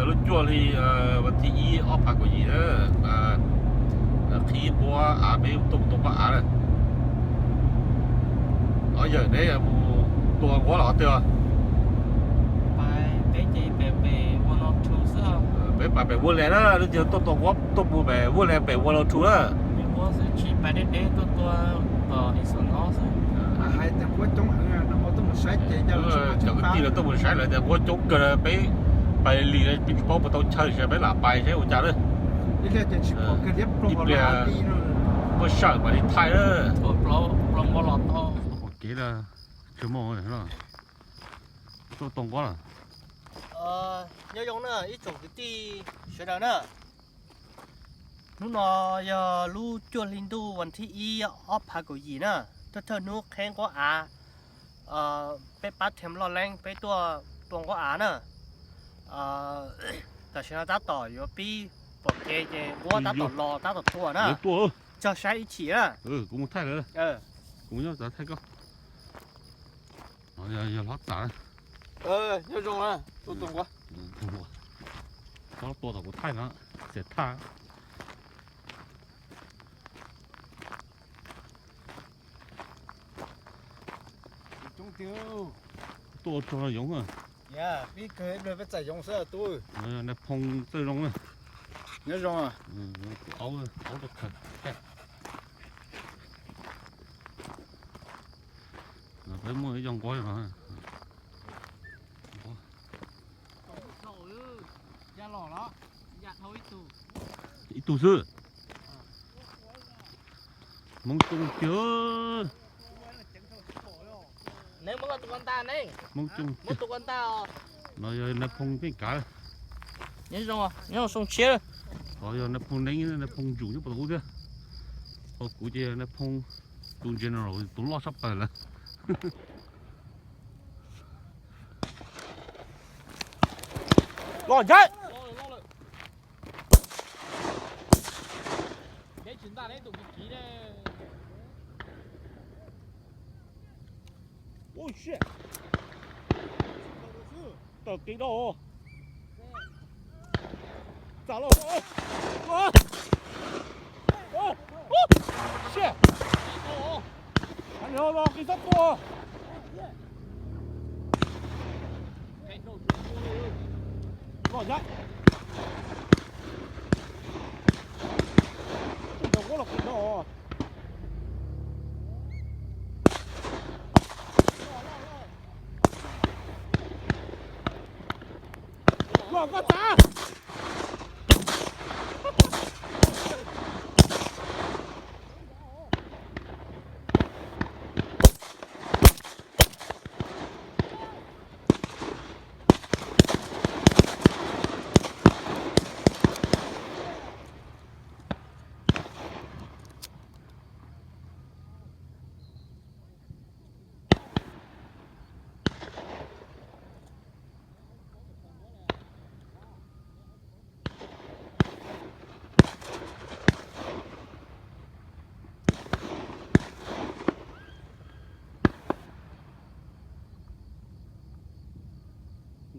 Lub cuaj hli vas thib ib ob phav kaum yim na, qhib nquab av peb tuaj mus tua nquab av na. Ob yawm neb mus tua nquab los twg os? Peb pais pem Woodland na, lub caij tuaj tua nquab tuaj mus pem Woodland pem Woodland two na. Cov kwv tij lawv tuaj mus saib lawv tias nquab coob kawg, peb pais li peb tsis paub puas tau chaw, peb lam pais saib ua cas na. Ib pliag muaj sij hawm mam li thaij na. Pom kev lawm, tsis muaj tuaj tua nquab lawm. Nyob zoo na ib tsoom kwv tij sawv daws na. Hnub no yog lub cuaj hli ntuj vas thib ib ob phav kaum yim na, thawj thawj hnub qheb nquab av, peb pab theem loj leeb peb tuaj tua nquab av na. Tam sim no tab tom yuav pib pom kev ces nquab tab tom los tab tom tua na. Txog saib ib chim na. Kuv mus thaij lawm, kuv nyob thaij koj. Yog hlob Txam. Nyob zoo, tua tua nquab. Hlob tua tom kuv thaij no, xiam thaj. Tua tso yoov. Peb txais yoov xwb tub. Nais Phoo txawj zoo na. Nyob zoo. Aub rau khaws. Peb muaj ib co nquab no. Ib tug xwb. Hmoob coob tiag. Hmoob coob tiag. No yog Nais Phoo pheej kav. Nyob zoo tshiab. Qhov yog Nais Phoo neeb, Nais Phoo ntsum nyob puag tom ub thiab. Ho kuv ces Nais Phoo tus general tus loj tshaj plaws lawm. Los ntshaib. Tawm kev dau. Txam los. Los kev sab tua. Los ntshaib. Tus nrog nquab los kev dau. Los koj txav.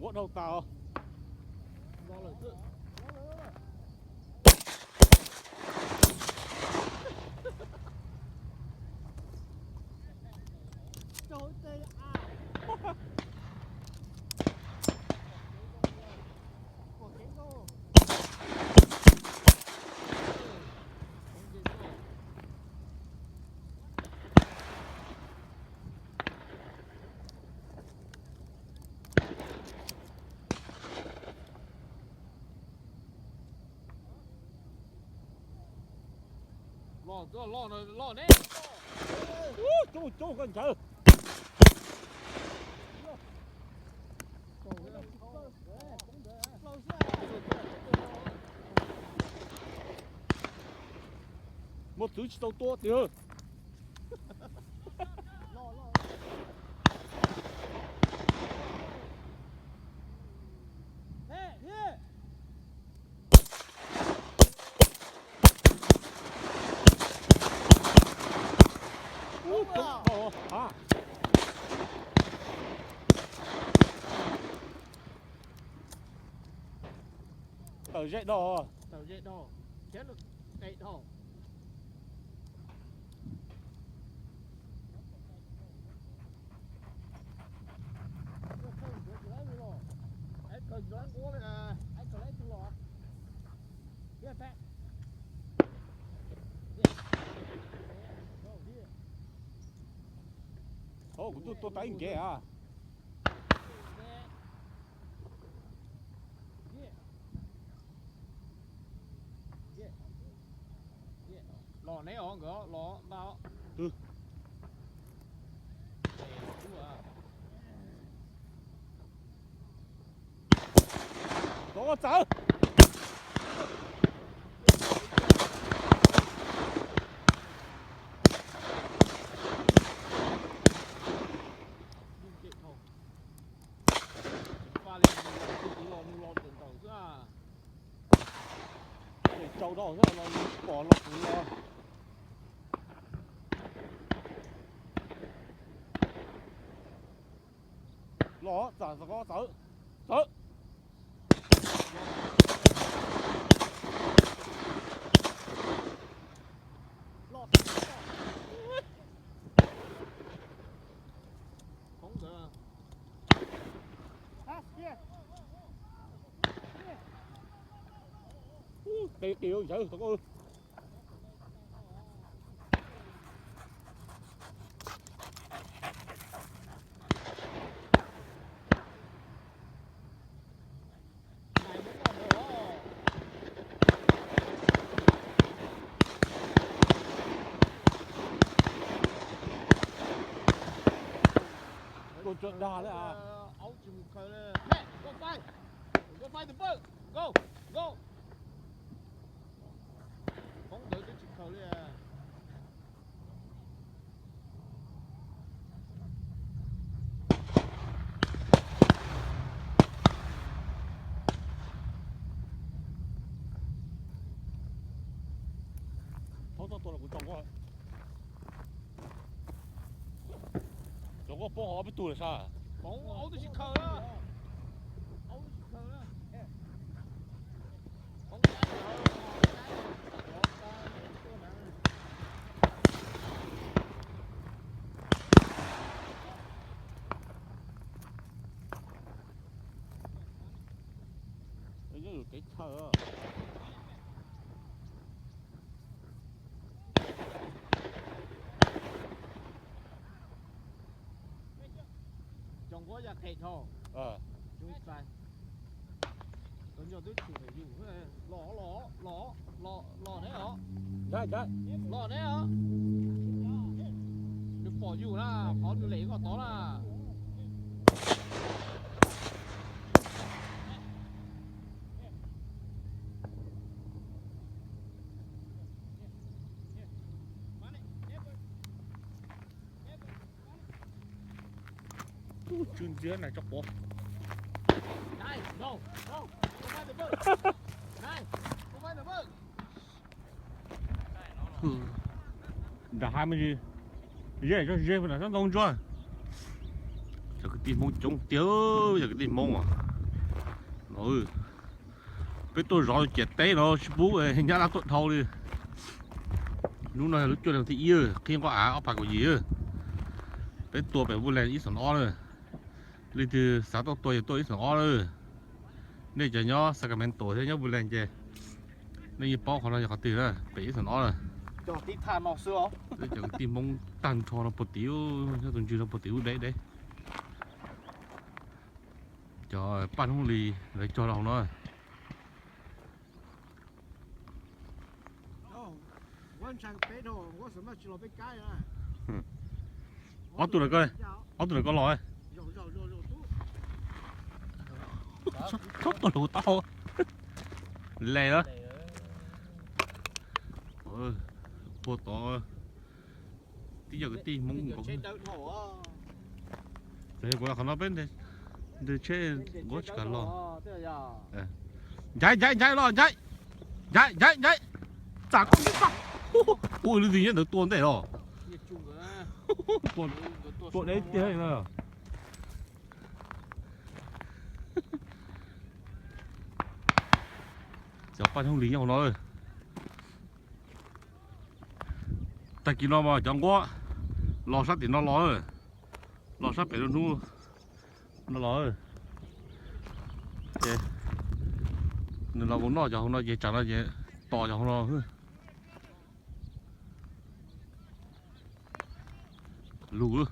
Nquab dhau tas os. Los, los, los ne. Coob, coob koj ntshaw. Muaj txwv tsis tau tua tiag. Tawm zej dhau, tawm zej dhau, khiav qis dhau. Kuv tuaj tua tau ib nkev a. Los neb os nkawd, los npaj os. Txawv. Nws los nws los tawm ntawm xwb. Ces tsau rau xwb no pom los kuv los. Los txawv, txawv, txawv. Qis qis sawv tau koj. Tua tso dag li a. Aub tsis mus khaws li. Go fight. Go fight the bird. Go. Go. Hoob ntawd twb tsis khaws li. Thaub txhob tua los kuv tso koj. Cov koj poob ho ob peb tug lawm sas. Aub twb tsis khaws na. Aub twb tsis khaws na. Nyob yus kev chaw. Cov nquab ya qes dhau. Cov nco twb tshum yus. Los los los los los neb os. Los neb os. Nws pom yus na, qhov nws lem koj tod na. Tsw ntxiab na tso quav. Nram hav me ntsis, ze tsob ze na tsob ntoo ntsuag. Cov kwv tij Hmoob coob tiag, cov kwv tij Hmoob no. Peb tuaj zov ciam teb no tsis pub Nyab Laj tuaj dhau li. Hnub no yog lub cuaj hli thib ib, qhib nqoj av ob phav kaum yim. Peb tua pem Woodland ib xoom ob na. Leej twg xav tuaj tua yog tuaj ib xoom ob na. Nej cov nyob Sacramento thiab nyob Woodland ces nej yeej paub qhov no yog qhov twg na, pem ib xoom ob na. Cov kwv tij Hmoob tag nrho no puag tim, nyob tus ntswg no puag tim ub deb deb. Cov paj hnub li lawv cog rau hauv no. Ob tug, ob tug lawm koj los. Txhob tua lus tau. Les lawm. Puag tod tib co kwv tij Hmoob nkaus. Txawm yog kuv qhov no peb ntawd tsheb nquab tsis kam los. Ncaim ncaim ncaim los ncaim. Ncaim ncaim ncaim. Txam koj tib txam. Ua lub twg nyob ntawd tua ntej los. Tua deb tiag na. Cov paj hauj lwm nyob hauv no. Tag kis no mas cov nquab los sab tim no los, los sab pem rau hnub no los. Ces nws los mus noj cov hauv no ces tsam no ces tos cov hauv no. Lus.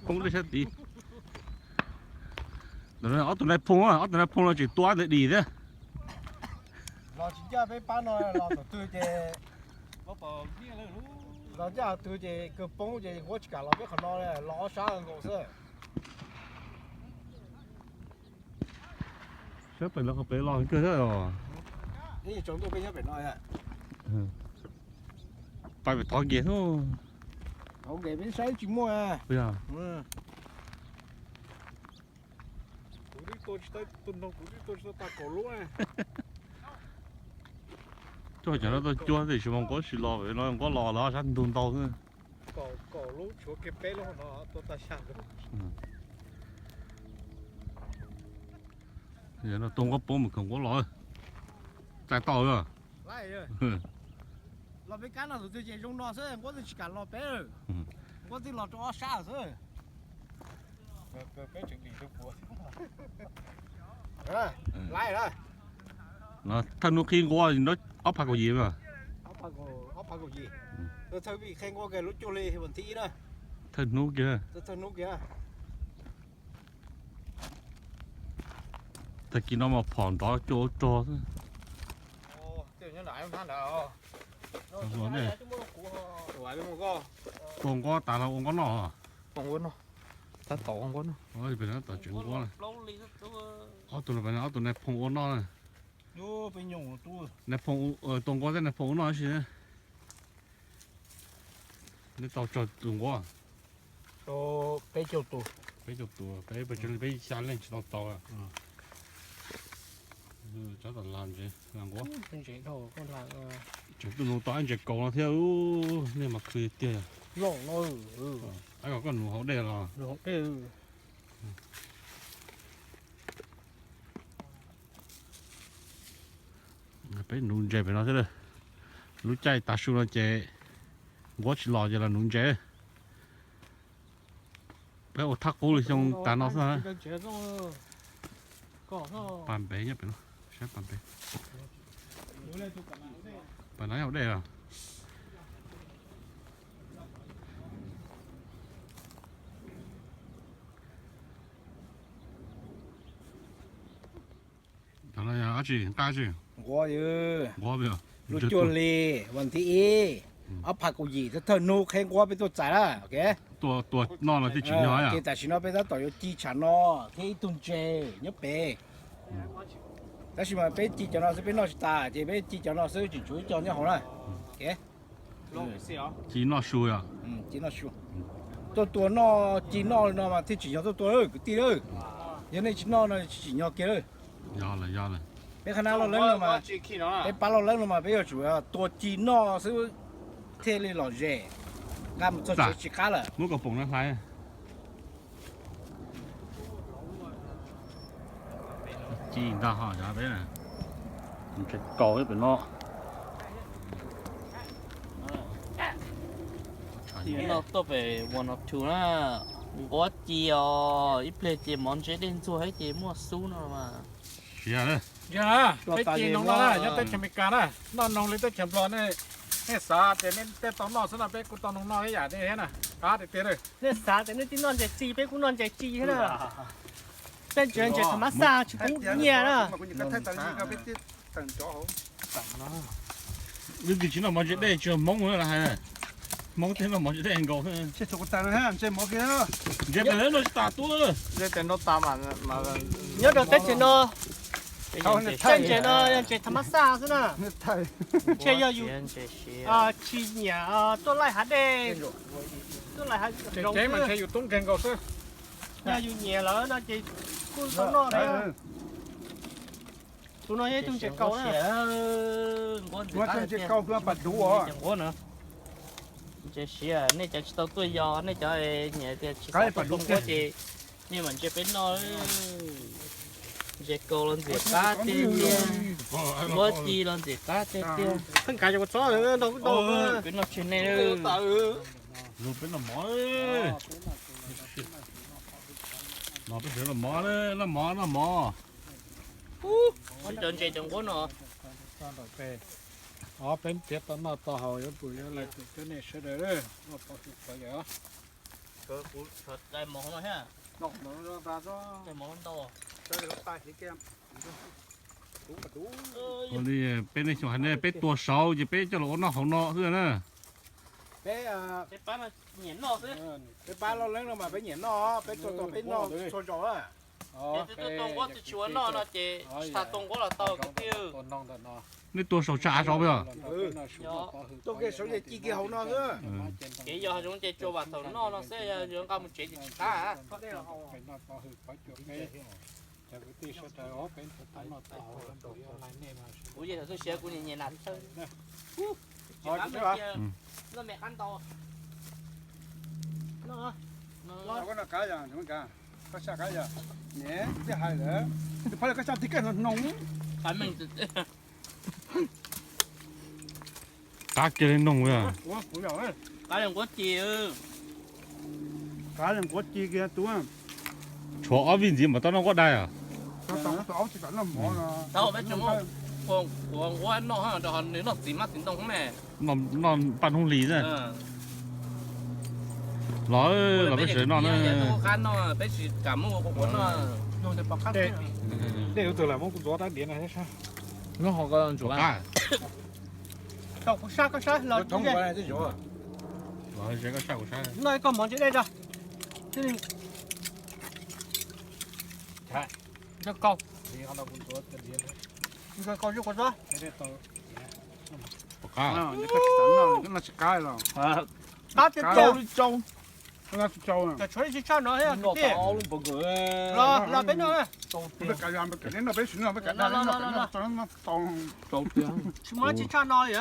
Poob dej sab tid. Ob tug nai phoo, ob tug nai phoo no tseem tua ntawd dim thiab. Los tsis ncaj peb pab no los thaum twg ces, los ncaj twg ces kawg poob ces nquab tsis kam los peb qhov no, los ob sab nkaus xwb. Saib pem lawv qhov pem los kawg thiab os. Pais pem tod kiag xwb. Saib tsis muaj. Coj cov no tuaj cuab tiam sis mas nquab tsis los, no nquab los lawm sab ntug ntau xwb. Tua nquab poob mus khaws nquab los. Txais tau. Los peb kab no tus twg ces zoo no xwb, nquab twb tsis kam los peb. Nquab twb los rau ob sab xwb. Thawj hnub qhib nquab ob phav kaum yim. Thawj hnub kiag. Tag kis no mas phom nrov cuag ua rog xwb. Tua nquab tas los ua nquab noj. Tab tom ua nquab noj. Pem no tom tsev nquab. Ob tug, ob tug nai phoo ua noj na. Nai phoo, tua nquab thiab nai phoo ua noj tab sis. Nej tau tsawg tus nquab? Peb caug tus. Peb caug tus, peb peb xya leej tsis tau tau. Tsob tom las ntsev las nquab. Tseem tuaj nug tau ib ntses kaus no thiab, nej mas khwv tiag. Ab, koj nuv hauv dej los? Peb nuv ntses pem no thiab. Lub caij tav su no ces nquab tsis los ces los nuv ntses. Peb ua thaj qub li xyoo tas no xwb. Pas npev nyob pem no, saib pas npev. Pas no yog dej os. Dab tsi nqaj tsi? Nquab, nquab. Lub cuaj hli vas thib ib, ob phav kaum yim, thawj hnub qhib nquab peb tuaj txais na. Tua noj no thiaj tsim nyog. Ces tam sim no peb tab tom yuav ci tshav no thiab ib tug ntses nyob pem. Tab sis mas peb ci cov no xwb, peb noj tsis tas ces peb ci cov no xwb, tseem tshuav ib co nyob hauv na. Ci noj su yom? Tuaj tua noj, ci noj li no mas thiaj tsim nyog tuaj tua kwv tij lawm. Yog nej tsis noj no tsis tsim nyog kiag lawm. Peb qhab nab loj leeb no mas, peb pab loj leeb no mas peb yuav tsum tua ci noj xwb thiaj li lom zem. Nqa mus txog tsev tsis qab lawm. Muab kaus poom no hlais. Ci ntag ho cov peb, ntses kaus pem no. Noj tuaj pem one of two na, nquab ci os, ib pliag ces mov ntse dej ntxuag thiab ces muaj xub no mas. Siav, peb ci noog no na, nyob teb chaws Amelikas na, noj noog li teb chaws Nplog ne. Nej xav tias nej tej tau noj xwb no, peb kuj tau noog noj ib yam nej thiab na, qab tiag tiag. Nej xav tias nej tib noj ntses ci, peb kuj noj ntses ci thiab na. Peb ntses, ntses tham mas xaj tsis pub nyiaj na. Leej twg tsis noj mov ntse dej tsis yog Hmoob na hais. Hmoob thiaj noj mov ntse dej nkaus. Ntses pem no tsis tas tuaj. Nyob rau teb chaws no, tej ntses no yog ntses tham mas xaj xwb na. Ntshe yog yus tsis nyiam tuaj laij hav dej, tuaj laij hav zoov xwb. Yog yus nyiam lawm no ces kuj tau noj thiab. Tus no yog ib tug ntses kaus na. Ntses kaus, pas duv os. Ntsia siab, nej cov tsis tau tuaj yos, nej cov nyiam tias tsis xav tuaj tua nquab ces nej mam ntsia peb noj. Ntsia kaus los ntxim qab tiag tiag, nquab ci los ntxim qab tiag tiag. Peb noj tseg nej. Peb noj mov, no peb sawv noj mov, noj mov, noj mov. Cov ntses cov nquab no. Peb nrhiav tau noj tau haus yuav pum yuav laij txim rau nej sawv daws. Noj pov hwm pov yawm. Ua li peb nej xyoo hais ne peb tua saud ces peb coj los ua noj hauv no xwb na. Peb pab loj leeb no mas peb nyiam noj, peb tua tau peb noj txhua zaus na. Tus tua nquab twb tsis ua noj no ces tsis tas tua nquab los tau kwv tij. Nej tua saud tshaj av saud yog? Tua kiag saud ces ci kiag hauv no xwb. Kev yos zoo ces tsuas vam thaum noj no xwb, yog yuav nqa mus tsev ces tsis qab. Kuv yeej thaum twg siav kuv nyiam nyiam nas thawj. Noj me qab ntau. Koj saj qab yog, niam twb hais lawm, tus phav koj saj tig koj hnoos hnoos. Qab kiag li noog. Qab li nquab ci, qab li nquab ci kiag tus. Tshuav ob vij ntxiv mas tau noj nquab dai os. Tau peb tseem ua nquab noj rau nws noj txiv mab txiv ntoo ne. Noj paj hnub hlis na. Los los peb sawv noj na. Qab no peb tsis kam muab ua noj. Dej tus lam muab kuv ntxuav tab diav no thiab sab. Nyob ho ko ntsuav. Kuv sab koj sab los. Noj ib koj mov ntse dej tso. Noj kaus. Noj kaus zoo kua txob. Qab tiag tiag. Tshuav ib tsis tshaj no thiab kwv tij. Los los peb noj. Tsis muaj tsis tshaj no li.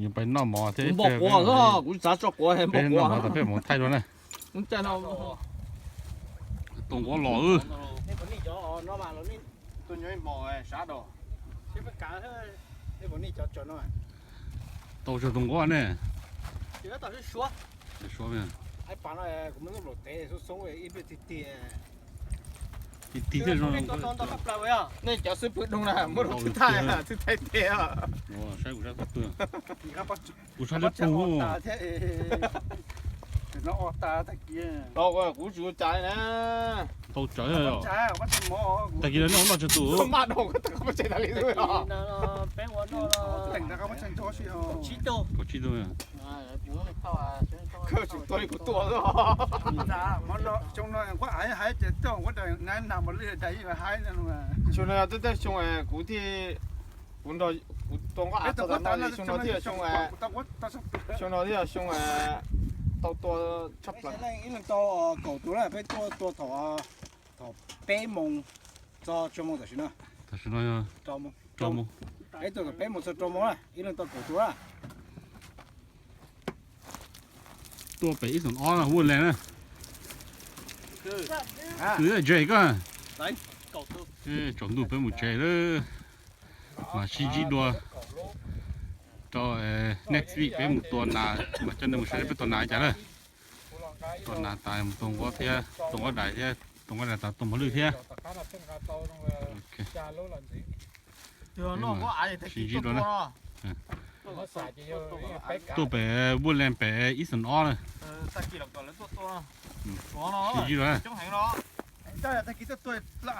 Yus pais noj mov thiab. Npau quav, kuv xav tso quav, npau quav. Peb mus thaij dua na. Tus nquab los. Tau tsawg tus nquab ne? Tig tig thiaj zoo. Nej cov xub pwg doo na muab rau thaij, thaij tes. Saib kuv sab xub pwg. Kuv sab liab pug. Tau kuv tsis ua cas li na. Tau tsawv. Tag kis no nej ua noj tsawg tus? Maj dau, kaum tsib tug. Kawg tsis tua li kuv tua xwb. Xyoo no nquab av hais ces tuaj nquab dais na, nas mos lwj dais ib haib no. Xyoo no yog tej xyoo kuv thiaj, kuv nrog, kuv tua nquab av tau no, xyoo no thiaj xyoo, xyoo no thiaj xyoo tau tua tshaj plaws. Ib leeg tau kaum tus na, peb tuaj tua thaum, thaum peb moos txog rau moos tam sim no. Tam sim no yog rau moos. Peb tuaj thaum peb moos txog rau moos na, ib leeg tau kaum tus na. Tuaj pem ib xeem ob na, Woodland na. Kwv Jay koj. Tsaus ntuj peb mus tsev lawm. Mas sib ntsib dua rau next week peb mus tua nas, mas coj nej mus saib peb tua nas li cas na. Tua nas tas mus tua nquab thiab, tua nquab dais thiab, tua nquab dais tas tua mos lwj thiab. Sib ntsib dua na. Tuaj pem Woodland pem ib xeem ob na. Sib ntsib dua na.